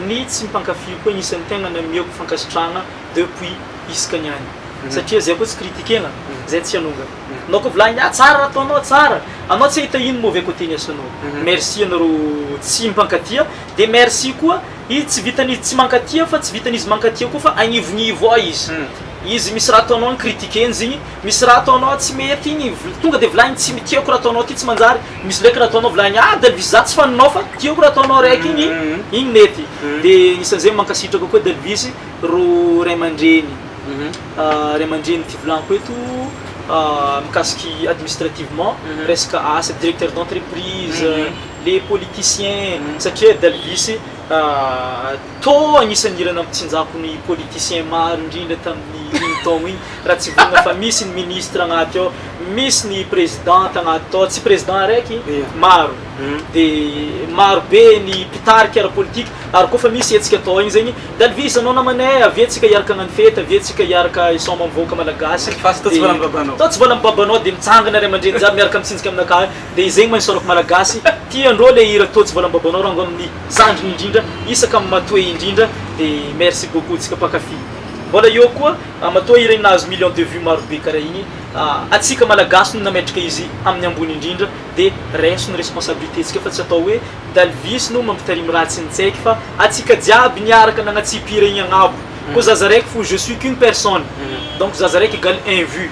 ny tsy mpankafy koa agnisan'ny tegna namiako fankasitrahagna depuis isaka niany satria zay koa tsy critiquena zay tsy hanongana anao koa volagniny ah tsara raha ataonao tsara anao tsy hahita ino mauvais côté ny asanao merci anareo tsy mpankatia de merci koa izy tsy vitan'izy tsy mankatia fa tsy vitan'izy mankatia koa fa agnivognivo ao izy izy misy raha ataonao critiqueny zegny Misy raha ataonao tsy mety igny tonga de volagniny tsy tiako raha ataonao ty tsy manjary, misy ndraiky raha ataonao volagniny ah Delvis za tsy faninao fa tiako raha ataonao raiky igny, igny mety, de agnisan'izay mankasitraka koa Delvis ro ray aman-dreny, ray aman-dreny ty volagniko eto mikasiky administrativement resaka asa directeur d'entreprise, les politiciens satria Delvis Tô agnisan'ny hira nampitsinjako ny politiciens maro indrindra tamin'ny iny taogno iny, raha tsy vonona fa misy ny ministre agnaty ao, misy ny président tagnaty tao, tsy président araiky, maro, de maro be ny mpitarika ara-politika, ary koa fa misy hetsika atao igny zegny, Dalvis anao namanay, avia tsika hiaraka hagnano fety, avia tsika hiaraka hisaoma amin'ny vahoaka malagasy, Fa tô tsy volan'ny babanao. Tô tsy volan'ny babanao, de mitsangana ray aman-dreny jiaby miaraka mitsinjaka aminakahy, de zegny ma isaorako malagasy, tiandreo le hira tô tsy volan'ny babanao rango amin'ny. Zandriny indrindra, isaka amin'ny matoe indrindra de merci beaucoup antsika mpankafy. Mbola eo koa matoa ireny nahazo million de vues maro be karaha igny, antsika malagasy no nametraka izy amin'ny ambony indrindra de raiso ny responsabilité tsika fa tsy atao hoe Dalvis no mampitarimy ratsy ny tsaiky fa antsika jiaby niaraka nagnatsipy hira igny agnabo koa zaza raiky fo je suis qu'une personne donc zaza raiky égale un vue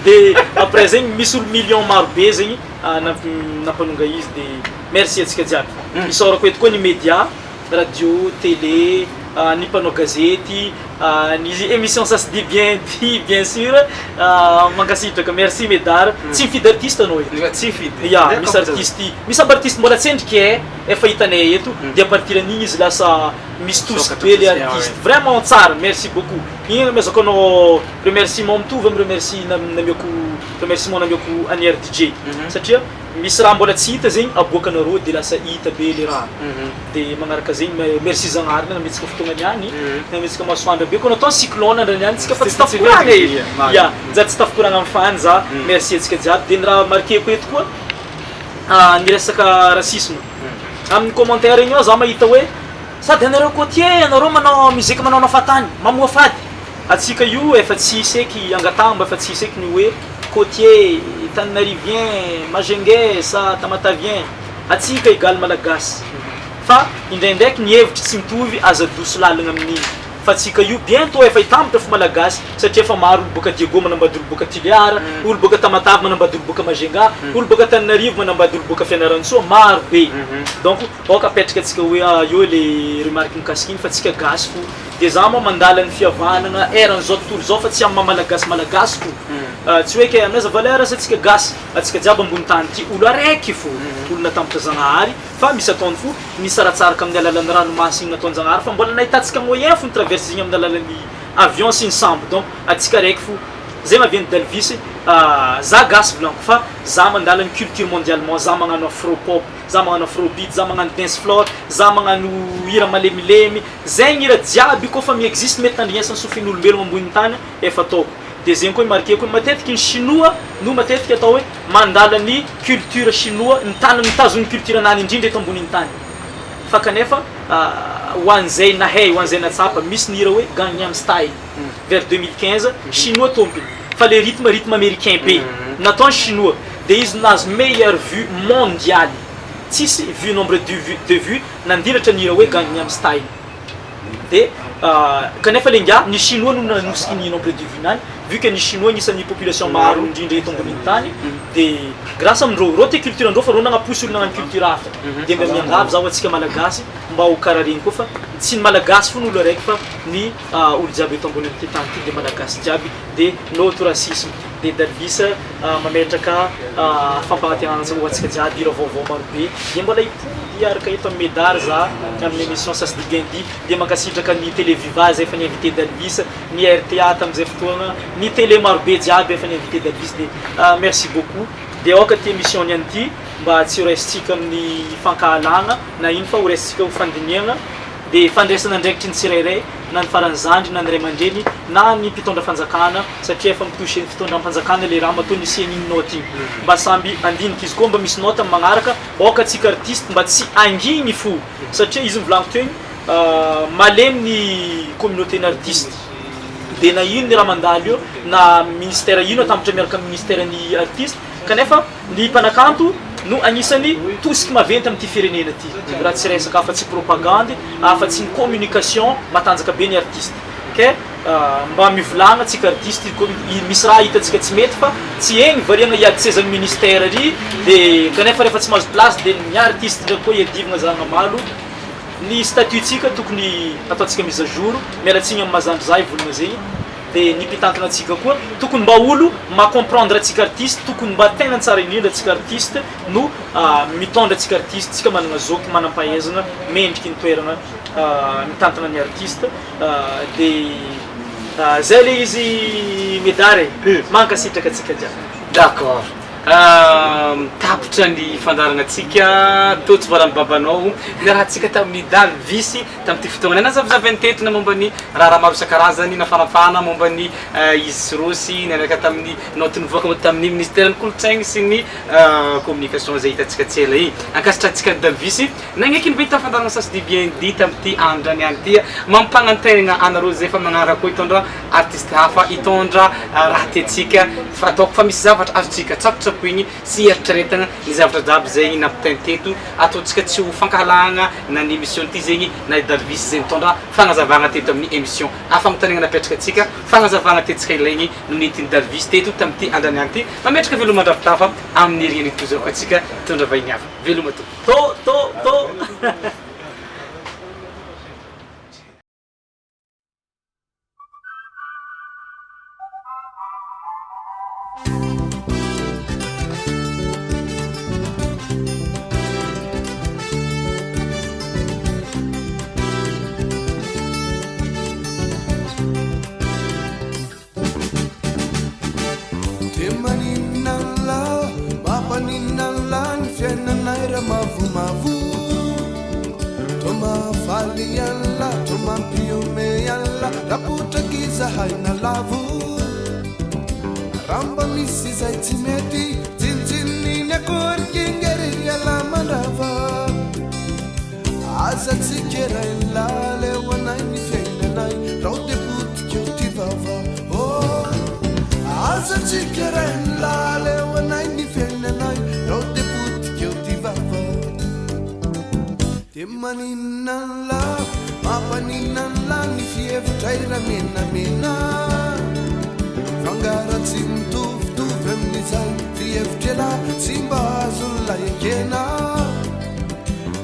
de après zegny misy olo million maro be zegny nampanonga izy de merci antsika jiaby. Isaorako eto koa ny media, radio, télé, Ny mpanao gazety, ny émission ça se dit bien dit bien sûr. Mankasitraka, merci Médard. Tsy mifidy artiste anao e. Tsy mifidy. Ya, misy artiste, misy aby artiste mbola tsendriky e, efa hitanay eto, de à partir an'igny izy lasa misy tosika be le artiste. Vraiment tsara, merci beaucoup. Igny anomezako anao remerciement mitovy amy remercie namiako remerciement namiako an'i RDJ. Satria misy raha mbola tsy hita zegny aboakanareo de lasa hita be le raha. De magnaraka zegny, merci Zagnahary nagnametsika fotoagna niany, nagnametsika masoandro be, koa natao cyclone andra niany tsika fa tsy tafikoragna e. Ya, za tsy tafikoragna amy fany za, merci antsika jiaby. De ny raha marqueko eto koa, ny resaka racisme. Amin'ny commentaire igny ao za mahita hoe sady anareo côtier, anareo manao musique manaonao fahatany, mamoafady. Atsika io efa tsisy eky angatahamba efa tsisy eky ny hoe côtier, Tananarivien, Majungain sa Tamatavien. Atsika égal malagasy. Fa indraindraiky ny hevitry tsy mitovy aza adoso lalagna amin'igny. Fa atsika io bientôt efa hitambatra fo malagasy satria efa maro olo boaka Diego manambady olo boaka Tuléar, olo boaka Tamatave manambady olo boaka Majunga, olo boaka Antananarivo manambady olo boaka Fianarantsoa, maro be. Donc aoka apetraka atsika hoe eo le remarque mikasika igny fa tsika gasy fo. De za moa mandala ny fihavanana eran'izao tontolo izao fa tsy amin'ny maha malagasy malagasy fo. Tsy hoe ke ameza valeur sa tsika gasy, atsika jiaby ambony tany ty olo araiky fo, olo natambatra Zagnahary fa misy ataony fo nisaratsaraka amin'ny alalan'ny ranomasina nataon-Jagnahary fa mbola nahitantsika moyen fo nitraverse zegny amin'ny alalan'ny avion sy ny sambo, donc atsika araiky fo zay mahavian'ny Dalvis. Za gasy volaniko fa za mandala ny culture mondialement, za magnano afro pop, za magnano afrobeat, za magnano dance floor, za magnano hira malemilemy, zegny hira jiaby koa fa mi-existe mety tandrignesan'ny sofin'olombelogno ambonin'ny tany efa ataoko. De zegny koa marqueko hoe matetiky ny chinois no matetiky atao hoe mandala ny culture chinois, ny tany mitazona ny culture anany indrindra eto ambonin'ny tany. Fa kanefa ho an'izay nahay, ho an'izay natsapa, misy ny hira hoe Gangnam Style vers 2015, chinois tompony fa le rythme rythme américain be nataony chinois, de izy nahazo meilleure vue mondiale, tsisy vue nombre de vue de vue nandilatra ny hira hoe Gangnam Style. De kanefa le ngiahy ny chinois no nanosiky ny nombre de vue nany, vu que ny chinois agnisan'ny population maro indrindra eto ambonin'ny tany, de grâce amindreo, reo tia culture andreo fa reo nagnaposy olo nagnano culture hafa. De mba miangavy zaho antsika malagasy mba ho karaha regny koa fa tsy ny malagasy fo ny olo araiky fa ny olo jiaby eto ambonin'ity tany ty de malagasy jiaby, de no to racisme. De Dalvis mametraka fampanantenana ho antsika jiaby hira vaovao marobe, de mbola hipody hiaraka eto amin'ny Médard za amin'ny émission ça se dit bien dit. De mankasitraka ny Télé Viva zay efa ni-invité Dalvis, ny RTA tamin'izay fotoagna, ny télé marobe jiaby efa ni-invité Dalvis, de merci beaucoup. De aoka ty émission niany ty mba tsy ho raisintsika amin'ny fankahalagna na ino fa ho raisintsika ho fandiniagna, de fandraisana andraikitry ny tsirairay, na ny farany zandry na ny ray aman-dreny na ny mpitondra fanjakana, satria efa mitouche ny fitondram-panjakana le raha matoa nisian'igny note igny, mba samby andiniky izy koa mba misy note amin'ny magnaraka. Aoka antsika artiste mba tsy angigny fo, satria izy mivolaniko teo igny, malemy ny communauté ny artiste, de na ino ny raha mandalo eo na ministère ino atambatra miaraka amin'ny ministère ny artiste, kanefa ny mpanakanto no agnisan'ny tosiky maventy amin'ity firenena ty, raha tsy resaka afa-tsy propagande, afa-tsy ny communication matanjaka be ny artiste. Ke mba mivolagna antsika artiste ko misy raha hitantsika tsy mety fa tsy egny variagna hiady sezan'ny ministère ry, de kanefa rehefa tsy mahazo place de ny artiste ndraiky koa iadivagna zahagna malo ny statut tsika tokony ataontsika mise à jour, miala tsigny amin'ny mahazandry za hivolagna zegny. De ny mpitantana antsika koa tokony mba olo ma comprendre antsika artiste, tokony mba tegna tsara indrindra antsika artiste no mitondra antsika artiste, tsika managna zoky manam-pahaizana mendriky ny toerana mitantana ny artiste. De zay le izy Médard e, mankasitraka antsika jiaby. D'accord, tapitra ny fandaharanatsika tô tsy voalan'ny babanao niarahantsika tamin'ny Dalvis tamin'ity fotoagna nanazavazavany teto na momba ny raharaha maro isan-karazany nafanafana momba ny izy sy Rossy niaraka tamin'ny note nivoaka moa tamin'ny ministeran'ny kolontsaigny sy ny communication izay hitantsika tsy ela igny. Ankasitrahantsika an'i Dalvis nagneky ny vita fandaharana ça se dit bien dit tamin'ity andro niany ity. Mampanantegna anareo izay fa magnaraka koa hitondra artiste hafa hitondra raha tiantsika fa ataoko fa misy zavatra azontsika tsapotsapoigny sy eritreretagna ny zavatra jiaby izay nampitainy teto. Ataontsika tsy ho fankahalagna na ny émission ty zegny na i Dalvis izay nitondra fagnazavagna teto amin'ny émission. A fagnontaniagna napetraka antsika, fagnazavagna tiantsika ilaigny no nentin'i Dalvis teto tamin'ity andraniany ty. Mametraka veloma mandrapitafa amin'ny herignandro itozako antsika hitondra vahiny hafa. Veloma tompoko. To to to. mavomavo, to mahafaly an'la, to mampihomehy an'la raha potraky izahay nalavo. Raha mba misy izay tsy mety, tsinotsinoniny akory kingery ialahy mandrava. Aza tsikerain'la, aleo anay ny fiainanay, rao de potika eo ty vava. Oh, aza tsikerain'la, aleo anay ny fiainanay, rao de potika eo ty vava. De maninona an'la, mampaninona an'la ny fihevitray raha menamena? F'angaha tsy mitovitovy amin'izay fihevitr'ela tsy mba azon'la ekena?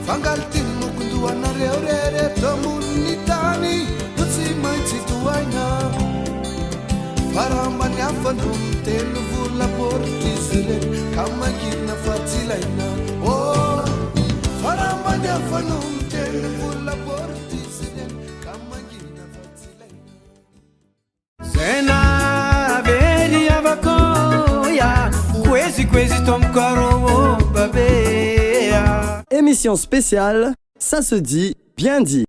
F'angaha ty mokondohanareo rereto ambonin'ny tany no tsy maintsy tohaina? Fa raha mba ny hafa no miteny, vola baoritra izy ireny ka mangina fa tsy ilaina. Oh, fa raha mba ny hafa no miteny, vola baoritra izy ireny ka mangina fa tsy ilaina. Zena very avakoya kwezi kwezi tomkaro babea. Émission spéciale, ça se dit, bien dit.